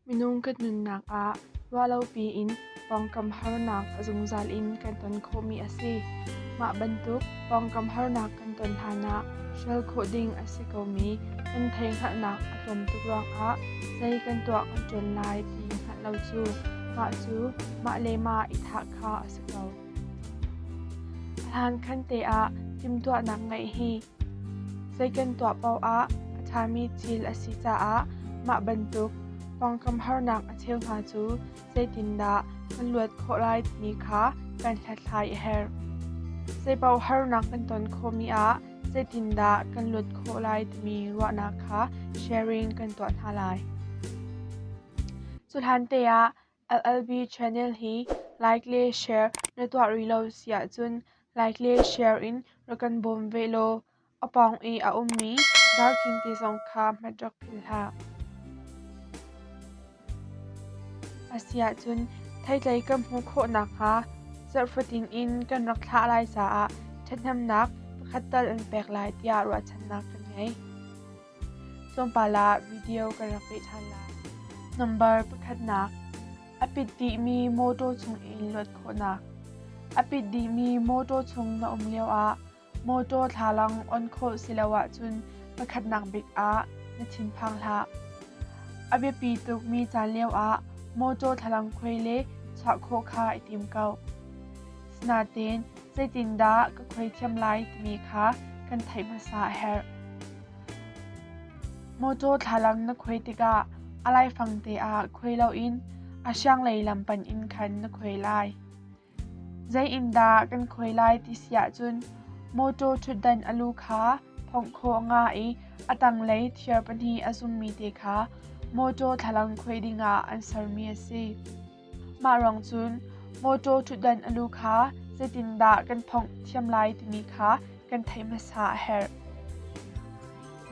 Minung kan nunnak ah ruahlopi in pawngkam harnak a zungzal in kan ton khawhmi a si. Mah bantuk pawngkam harnak kan ton hlanah hrial khawh ding a si komi kan theihhngalhnak a tlawm tuk ruangah zei kan tuah kan ṭuan lai ti hngalh lo cu mah cu mah le mah i thah kha a si ko. A hlankhan te ah timhtuahnak ngeih hi Zei kan tuah paoh ah a ṭhami thil a si caah mah bantuk pawngkam harnak a cheu hna cu zeitindah kan luat khawh lai timi kha kan hlathlai a herh. Zeipaoh harnak kan ton khawhmi ah zeitindah kan luat khawh lai timi ruahnak kha sharing kan tuah hna lai. Cu hlan te ah LLB channel hi like le share na tuah rih lo si ahcun like le share in rak kan bawm ve law a pawng i a ummi darkhing te zong kha hmet rak philh hlah. Asiahcun theitlei kan hmuh khawh nakhnga zarh fatin in kan rak thlah lai caah ṭhathnemnak pakhat tal an pek lai tiah ruahchannak kan ngei. Tlawmpal ah video kan rak peh ṭhan lai. Number pakhatnak A pit dihmi mawṭaw chungin luat khawhnak. A pit dihmi mawṭaw chung na um lioah mawṭaw thlalang on khawh si lo ahcun pakhatnak bik ah na thinphang hlah. A biapi tukmi caan lioah mawṭaw thlalang khuai le chuah khawh kha i tim ko. Sinain zeitindah ka khuai thiam lai timi kha kan theih hmasa a herh. Mawṭaw thlalang na khuai tikah a laifang te ah khuai loin a sianglei lam panh in khan na khuai lai. Zei in dah kan khuai lai ti si ahcun mawṭaw ṭhutdan a lu kha phongh khawh a ngah i a tanglei thir pahnih a zummi te kha mawṭaw thlalang khuai dingah an sermi a si. Mah ruang cun mawṭaw ṭhutdan a lu kha zeitindah kan phongh thiam lai timi kha kan theih hmasa a herh.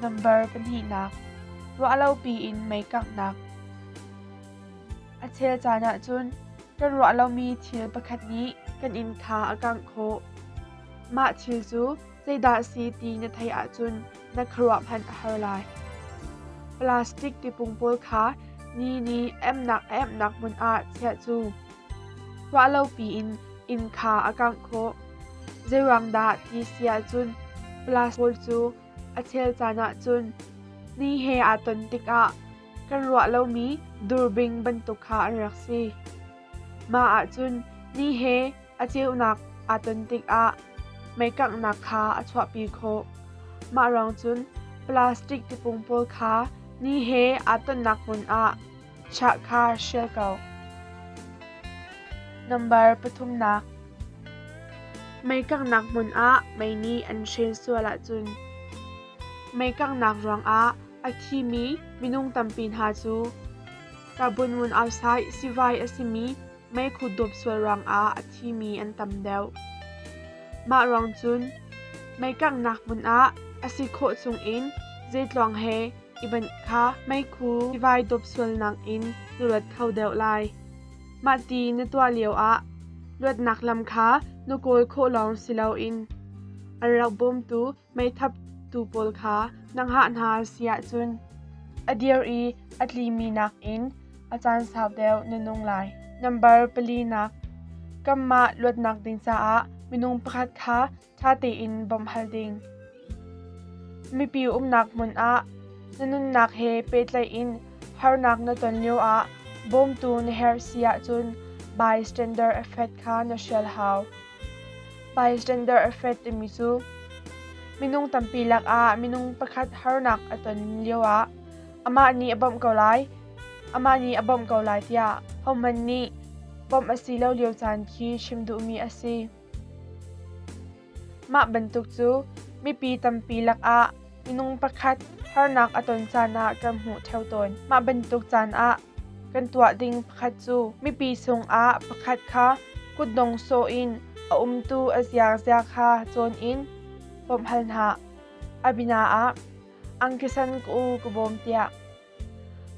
Nambar pahnihnak Ruahlopi in mei kanghnak A chel caan ahcun kan ruah lomi thil pakhat nih kan inn kha a kangh khawh. Mah thil cu zeidah a si ti na theih ahcun na khuaruah hmanh a har lai. Plastic tipung pawl kha ni nih emnak a emnak hmun ah chiah cu ruahlopi in inn kha a kangh khawh. Zeiruang dah ti si ahcun plastic pawl cu a chel caan ahcun ni he aa ton tikah kan ruah lomi durbing bantuk kha an rak si. Mah ahcun ni he a ceunak aa ton tikah meikanghnak kha a chuahpi khawh. Mah ruang cun plastic tipung pawl kha ni he aa tonnak hmun ah chiah kha hrial ko. Nambar pathumnak Meikanghnak hmun ah mei nih an hren sual ahcun meikanghnak ruangah a thimi minung tampi hna cu carbon monoxide sivai a simi meikhu dawp sual ruangah a thimi an tam deuh. Mah ruang cun meikanghnak hmun ah a si khawh chungin zeitluang he i banh kha meikhu tivai dawp sualnak in na luat kho deuh lai. Mahti na tuah lioah luatnak lam kha na kawl khawh lawng si loin an rak bawmtu meithaptu pawl kha na hngah hna si ahcun a dir i a tlimi nakin a caan sau deuh na nung lai. Nambar palinak Kanmah luatnak ding caah minung pakhat kha ṭha tein bawmh hal ding. Mipi umnak hmun ah na nunnak he pehtlaih in harnak na ton lioah bawmtu na herh si ahcun bystander effect kha na hrial hau. Bystander effect timi cu minung tampi lakah minung pakhat harnak a ton lioah amah nih a bawmh ko lai, amah nih a bawmh ko lai tiah hohmanh nih bawmh a si lo lio caan khi chim duhmi a si. Mah bantuk cu mipi tampi lakah minung pakhat harnak a ton caan ah kan hmuh ṭheo tawn. Mah bantuk caan ah kan tuah ding pakhat cu mipi sungah pakhat kha kutdong sawh in a umtu a ziazia kha cawn in bawmh hal hna. A bina ah angkisan ka u ka bawm tiah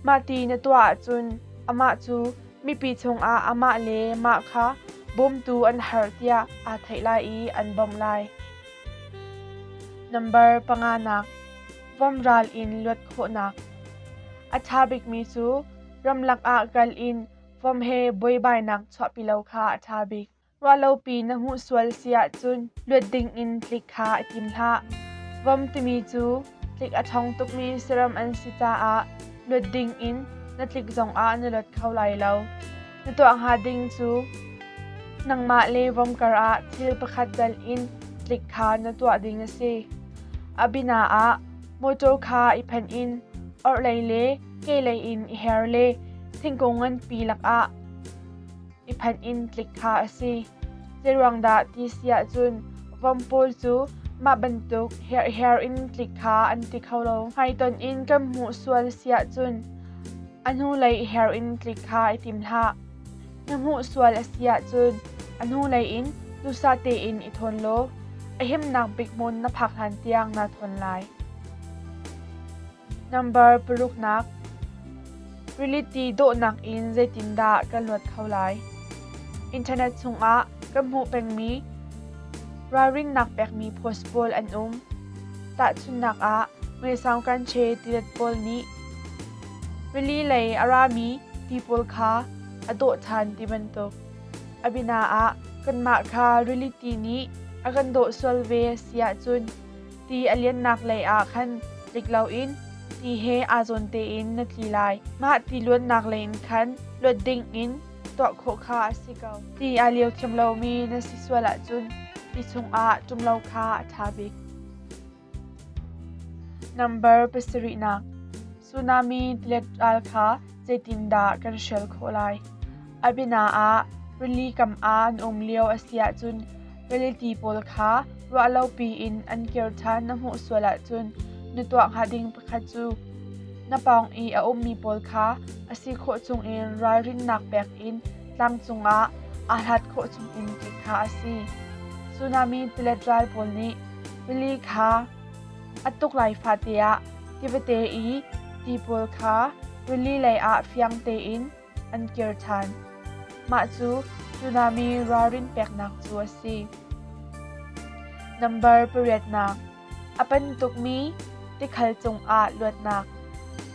Mahti na tuah ahcun amah cu mipi chungah amah le mah kha bawmtu an har tiah aa theih lai i an bawmh lai. Nambar panganak Vom ral in luat khawhnak A ṭha bikmi cu Ramlak ah kal in vom he buaibainak chuahpi lo kha a ṭha bik. Ruahlopi na hmuh sual si ahcun luat dingin tlik kha i tim hlah. Vom timi cu tlik a ṭhawng tukmi saram an si caah luat dingin na tlik zongah na luat kho lai lo. Na tuah hnga ding cu nangmah le vom karah thil pakhat dal in tlik kha na tuah ding a si. A bina ah mawṭaw kha i phenh in orhlei le kehlei in i her le thingkung nganpi lakah i phanh in tlik kha a si. Zeiruang dah ti si ahcun vom pawl cu mah bantuk herher in tlik kha an ti kho lo. Hmaitonh in kan hmuh sual si ahcun a hnulei her in tlik kha i tim hlah. Na hmuh sual a si ahcun a hnulei in duhsah tein i thawn law a himnak bik hmun na phak hlan tiang naa thawn lai. Nambar paruknak Rili dawhnak in zeitindah kan luat kho lai? Internet chungah kan hmuh pengmi ralrinnak pekmi post pawl an um. Tahchunhnak ah, Mesaung Kanche tilet pawl nih rili lei a rami ti pawl kha a dawh ṭhan ti bantuk. A bina ah kanmah kha rili ti nih a kan dawh sual ve a si ahcun Ti a liannak lei ah khan tlik loin ti he aa zawn tein na tli lai. Mah ti luannak lei in khan luat dingin tuah khawh kha a si ko. Ti aa lio thiam lomi na si sual ahcun ti chungah ṭum lo kha a ṭha bik. Nambar pasarihnak Tsunami tilet ral kha zeitindah kan hrial khawh lai? A biana ah rili kam ah an um lio a si ahcun rili ti pawl kha ruahlopi in an kir ṭhan na hmuh sual ahcun na tuah hnga ding pakhat cu na pawng i a ummi pawl kha a si khawh chungin ralrinnak pek in tlang cungah aa hlat khawh chungin tlik kha a si. Tsunami tilet ral pawl nih rili kha A tuk lai fate ah tivate i ti pawl kha rili lei ah fiang tein an kir ṭhan. Mah cu tsunami ralrin peknak cu a si. Nambar pariatnak A pan tukmi tikhal cungah luatnak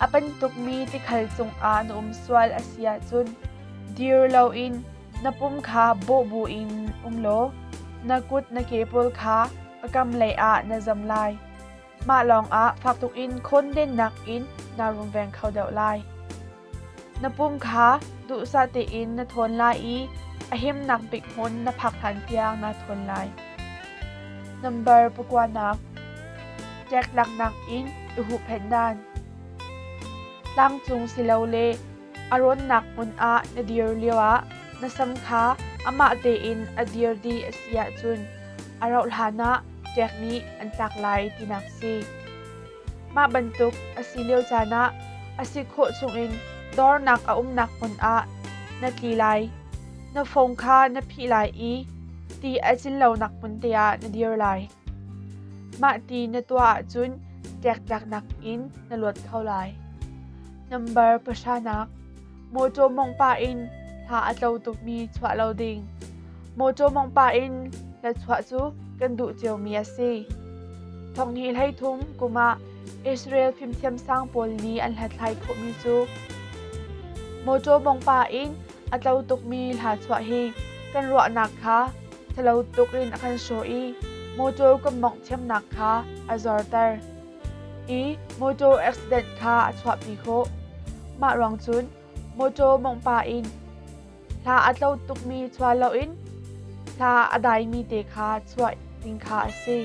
A pan tukmi tikhal cungah na um sual a si ahcun dir loin na pum kha bawh buin um law na kut na ke pawl kha a kam lei ah na zam lai. Mah lawngah fak tukin khawndennak in naa rungveng kho deuh lai. Na pum kha duhsah tein na thawn lai i a himnak bik hmun na phak hlan tiang naa thawn lai. Nambar pakuanak Ṭek laknak in i huhphenh dan. Tlangcung silole A rawnnak hmun ah na dir lioah na sam kha amah tein a dir dih a si ahcun a rauhhlan ah ṭek nih an tlak lai tinak si. Mah bantuk a si lio caan ah a si khawh chungin dornak a umnak hmun ah na tli lai. Na phone kha na phih lai i ti a cin lonak hmun te ah na dir lai. Mah ti na tuah ahcun ṭektlaknak in na luat kho lai. Nambar pahranak Mawṭaw mawngh pah in hla a tlo tukmi chuah lo ding. Mawṭaw mawngh pah in hla chuah cu kan duh ciomi a si. Thonghnih 13 kum ah Israel fimthiam sang pawl nih an hlathlai khawhmi cu mawṭaw mawngh pah in a tlo tukmi hla chuah hi kan ruahnak kha ṭhalo tuk in a kan hrawh i mawṭaw kan mawngh thiamnak kha a zorter. I mawṭaw accident kha a chuahpi khawh. Mah ruang cun mawṭaw mawngh pah in hla a tlo tukmi chuah loin hla a daimi te kha chuah ding kha a si.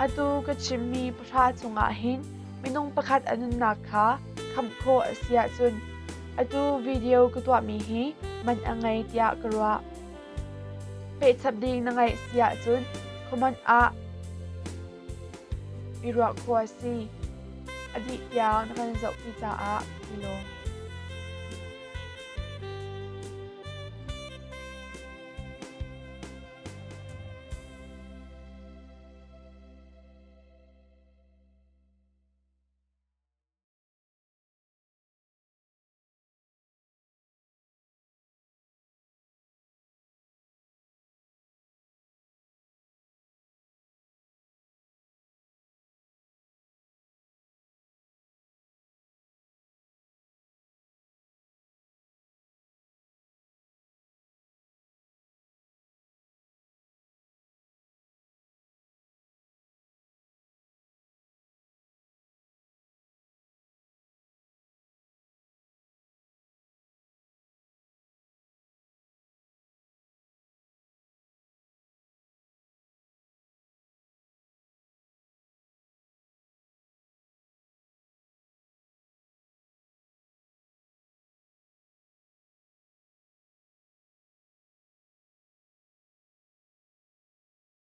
Atu ka chimmi pahra chungah hin minung pakhat a nunnak kha khamh khawh a si ahcun atu video ka tuahmi hi man a ngei tiah ka ruah. Pehchap ding na ngeih si ahcun comment ah I ruah khawh a si. A dih tiang na kan zohpi caah i lawm.